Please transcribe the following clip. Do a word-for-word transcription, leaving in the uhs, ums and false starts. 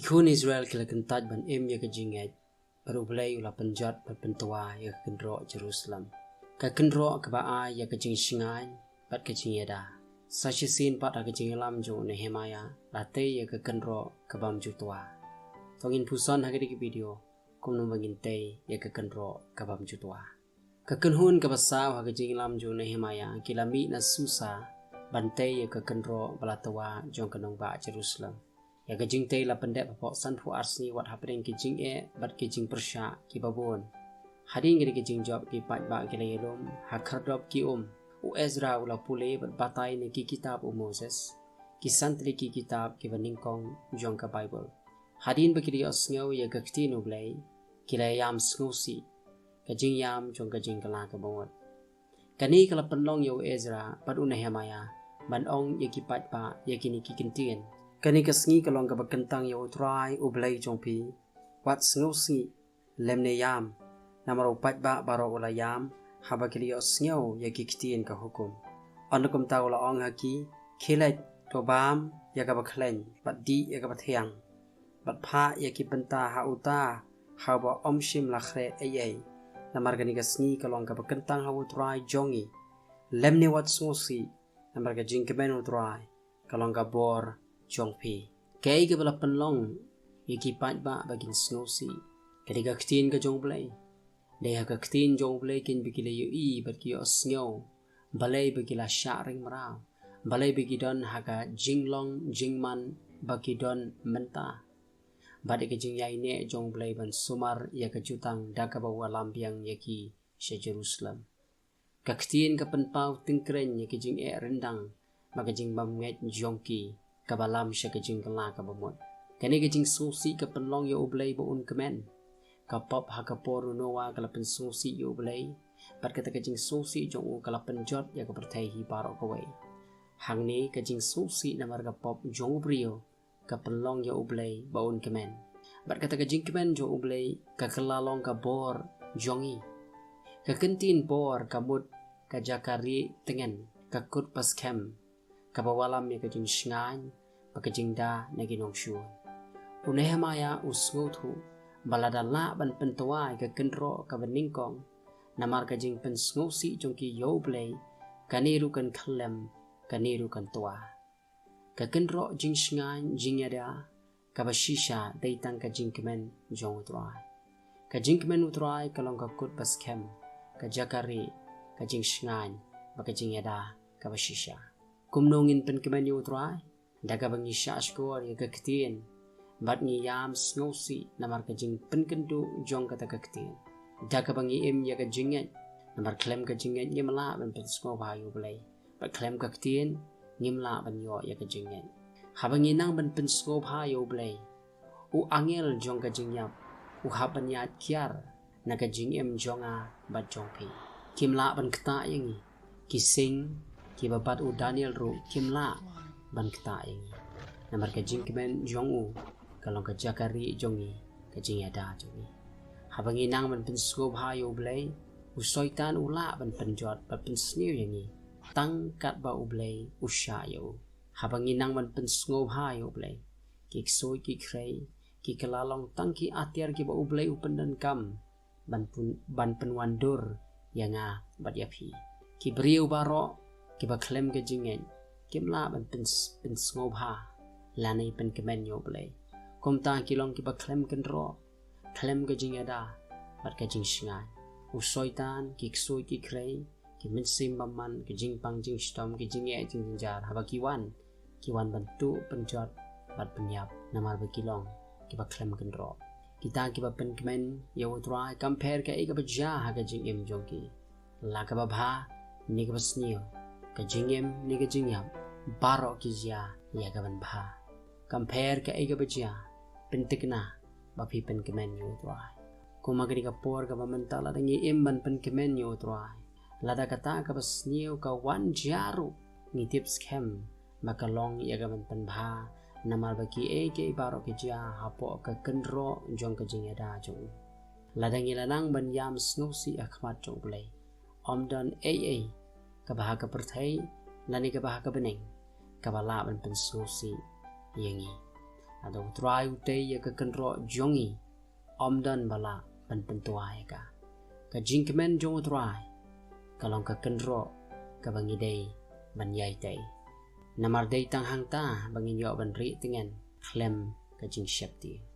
Ki khun Israel ki la kyntait ban im ïa ka jingngeit, bad U Blei u la pynjot bad pyntwa ïa ka kynroh Jerusalem, ka kynroh kaba ai ïa ka jingshngaiñ bad ka jingïada. Sa shisien pat ha ka jingïalam jong u Nehemiah la tei ïa ka kynroh ka bym ju twa. To ngin puson ha kane ka video kumno ba ngin tei ïa ka kynroh ka bym ju twa. Ka kynhun kaba saw ha ka jingïalam jong u Nehemiah ki la mih na Susa ban tei ïa ka kynroh ba la twa jong ka nongbah Jerusalem. Ïa ka jingtei la pyndep hapoh sanphew ar sngi wat hapdeng ki jingeh bad ki jingpyrshah kiba bun. Hadien kine ki jingjop ki paidbah ki la ïalum ha khyrdop ki um. U Ezra u la pule bad batai na ki kitab u Moses, ki san tylli ki kitab kiba nyngkong jong ka Baibl. Hadien ba ki la ïohsngew ïa ka ktien U Blei, ki la ïam sngewsih, ka jingïam jong ka jingkylla kaba mut. Kane ka la pynlong ïa u Ezra bad u Nehemiah ban ong ïa ki paidbah ïa kine ki kyntien. Kane ka sngi ka long kaba kyntang ïa U Trai U Blei jong phi. Wat sngewsih lymne ïam, namar u paidbah baroh u la ïam haba ki la ïohsngew ïa ki ktien ka hukum. Ynda kumta u la ong ha ki, khie leit, to bam ïa kaba khleiñ bad dih ïa kaba thiang, bad phah ïa ki bynta ha uta ha uba ym shym la khreh ei ei, namar kane ka sngi ka long kaba kyntang ha U Trai jong ngi. Lymne wat sngewsih, namar ka jingkmen U Trai ka long ka bor jong phi. Kaei kaba la pynlong ïa ki paidbah ba kin sngewsih? Ka dei ka ktien ka jong U Blei. Dei ha ka ktien jong U Blei kein ba ki la ïohi bad ki ïohsngew, balei ba ki la shah ring mraw, balei ba ki don ha ka jinglong jingman ba ki don mynta. Bad ïa ka jingïaineh jong U Blei ban sumar ïa ka jutang da kaba wallam biang ïa ki sha Jerusalem. Ka ktien ka pynpaw tyngkreiñ ïa ka jingeh ryndang bad ka jingbymngeit jong ki kaba lam sha ka jingkylla kaba mut. Kane ka jingsngewsih ka pynlong ïa U Blei ba un kmen. Ka pop ha ka por u Noah ka la pynsngewsih ïa U Blei, bad kata ka jingsngewsih jong u ka la pynjot ïa ka pyrthei hi baroh kawei. Hangne ka jingsngewsih namar ka pop jong u briew ka pynlong ïa U Blei ba un kmen. Bad kata ka jingkmen jong U Blei ka kylla long ka bor jong ngi. Ka kyntien bor ka mut ka jaka rieh tngen, ka kut ba skhem, kaba wallam ïa ka jingshngaiñ bad ka jingda na ki nongshun. U Nehemiah u sngewthuh ba lada lah ban pyntwa ïa ka kynroh kaba nyngkong, namar ka jingpynsngewsih jong ki ïa U Blei, kane ruh kan khyllem, kane ruh kan twa. Ka kynroh jingshngaiñ jingïada kaba shisha dei tang ka jingkmen jong U Trai. Ka jingkmen U Trai ka long ka kut ba skhem, ka jaka rieh, ka jingshngaiñ bad ka jingïada kaba shisha. Kumno ngin pynkmen ïa U Trai? Da kaba ngi shahshkor ïa ka ktien bad ngi ïam sngewsih namar ka jingpynkynduh jong kata ka ktien. Da kaba ngi im ïa ka jingngeit, namar khlem ka jingngeit ngim lah ban pynsngewbha ïa U Blei, bad khlem ka ktien ngim lah ban ïoh ïa ka jingngeit. Haba ngi nang ban pynsngewbha ïa U Blei, u angel jong ka jingïap u hap ban ïaid kiar na ka jingim jong nga bad jong phi. Kim lah ban ktah ïa ngi. Ki sing kiba bat u Daniel ruh kim lah ban ktah ïa ngi. Namar ka jingkmen jong u ka long ka jaka rieh jong ngi, ka jingïada jong ngi. Haba ngi nang ban pynsngewbha ïa U Blei, u Soitan u lah ban pynjot bad pynsniew ïa ngi tang katba U Blei u shah ïa u. Haba ngi nang ban pynsngewbha ïa U Blei, ki ksuid ki khrei ki kylla long tang ki atiar kiba U Blei u pyndonkam ban pyn-, ban pynwandur ïa nga bad ïa phi. Ki briew baroh kiba khlem ka jingngeit kim lah ban pyns-, pynsngewbha lane pynkmen ïa U Blei. Kumta ki long kiba khlem kynroh, khlem ka jingïada bad ka jingshngaiñ. U Soitan, ki ksuid ki khrei, ki mynsiem bymman, ki jingpang jingshitom, ki jingeh jingjynjar, haba ki wan, ki wan ban tuh pynjot bad pynïap, namar ba ki long kiba khlem kynroh. Kita kiba pynkmen ïa U Trai, kam pher kaei kaba jia ha ka jingim jong ki, la kaba bha ne kaba sniew, ka jingim ne ka jingïap, baroh ki jia ïa kaban bha. Kam pher kaei kaba jia, pynthikna ba phi pynkmen ïa U Trai. Kum ha kane ka por kaba mynta, lada ngi im ban pynkmen ïa U Trai, lada kata kaba sniew ka wan jia ruh, ngi tip skhem ba ka long ïa kaban pynbha, namar ba kiei kiei baroh ki jia hapoh ka kynroh jong ka jingïada jong u. Lada ngi la nang ban ïam sngewsih ha khmat jong U Blei, ym don ei ei kaba ha ka pyrthei lane kaba ha ka bneng kaba lah ban pynsngewsih ïa ngi. Lada U Trai u tei ïa ka kynroh jong ngi, ym don ba lah ban pyntwa ïa ka. Ka jingkmen jong U Trai ka long ka kynroh kaba ngi dei ban ïai tei. Namar dei tang hangta ba ngin ïoh ban rieh tngen khlem ka jingsheptieng.